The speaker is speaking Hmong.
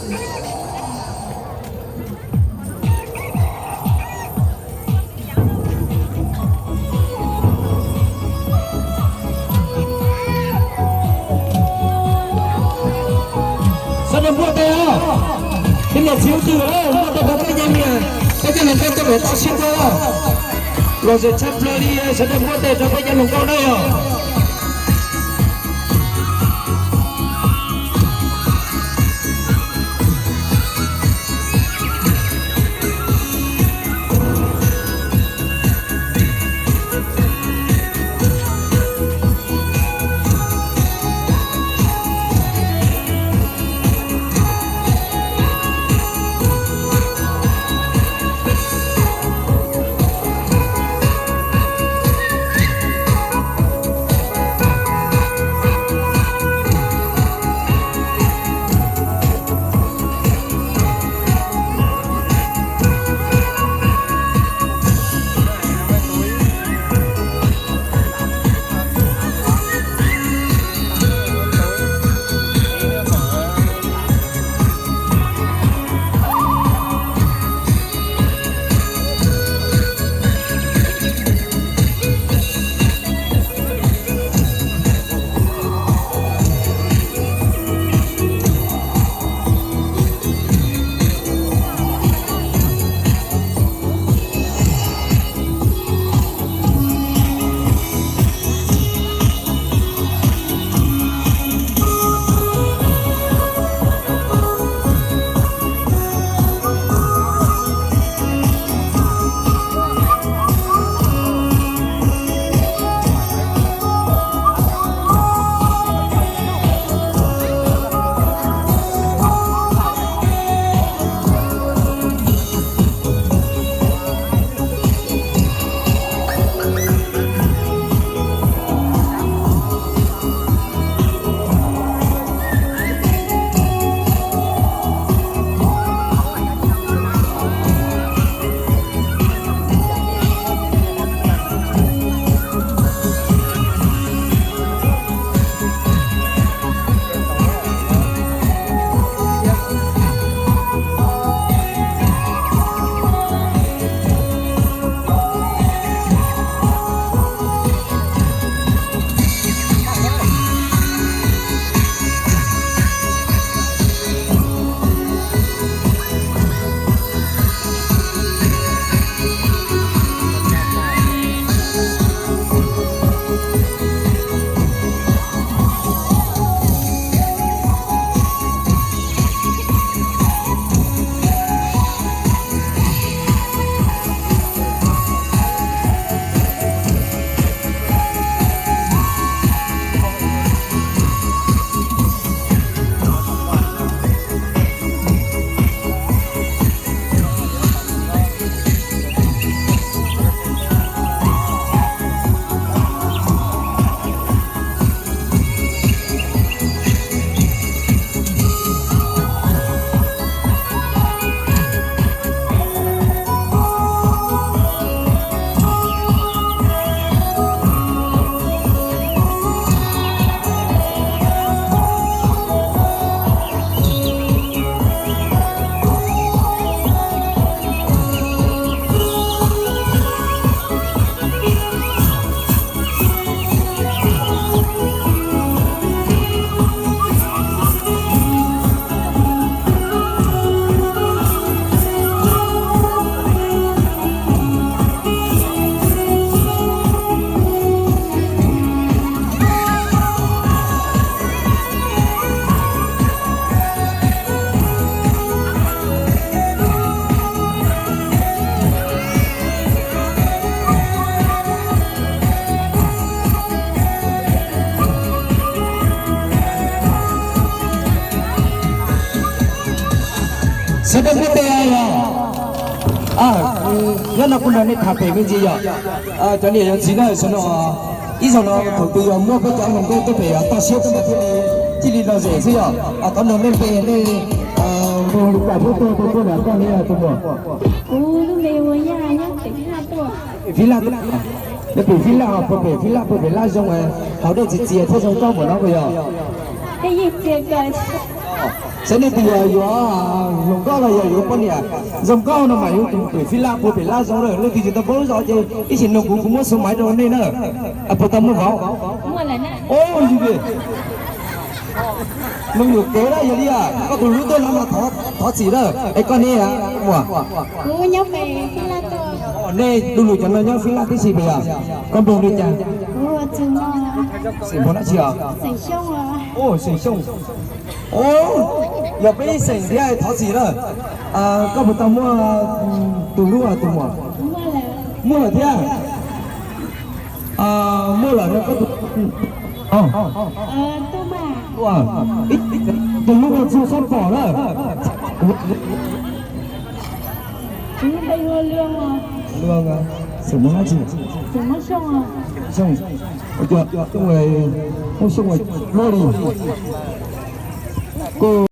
Sawv daws npuaj tes os, peb niam txiv kwv tij, npuaj tes rau peb cov niam, peb cov hluas nkauj tuaj pem toj siab tuaj. Lom zem tshaj plaws li, sawv daws npuaj tes rau peb cov hluas nkauj na yog. Sawv daws npuaj tes os. Nyob no kuv nrog nej tham pem me ntsis yom. Cov niam cov txiv na, sawv no ib zaug no thaum twg yog muab peb cov hluas nkauj tuaj pem toj siab tuaj mas thiaj li, thiaj li lom zem xwb yom. Thov nug nej npe, nej hu li cas thiab tuaj, tuaj nram koj ne tus muam? Kuv lub npe hu ua Yaj, nyob pem Fib Laj tuaj. Nyob pem Fib Laj, puag pem Fib Laj, puag pem Laj Zoo, haus dej txias txias thiab zoo nkauj npaum no puas yog? Dej yeej txias kawg. Saib nej twg yog yuav hluas nkauj los yog yuav poj niam zoo nkauj no mas yuav tus pem Fib Laj puag pem Laj zoo na. Leej twg tsis tau paub lub zos ces ib chim nug kuv, kuv muab số máy rau nej na. Puas tau muaj vauv? Ua li, nug yuam kev na, yog li koj tus hlub tuaj no mas thov txim na. Es koj ne, muam? Nej du lug cov no nyob Fib Laj tib si puas yog? Koj npe li cas? Xeem Npog dab tsi os? Xeem Xyooj. Yog peb ib xeem thiab, thov txim na. Koj puas tau muaj tus hlub tus muam? Muaj lawm thiab. Muaj lawm no koj tus hlub txua sab pom na. Xeem Xyooj, Xeem Xyooj, Xyooj li.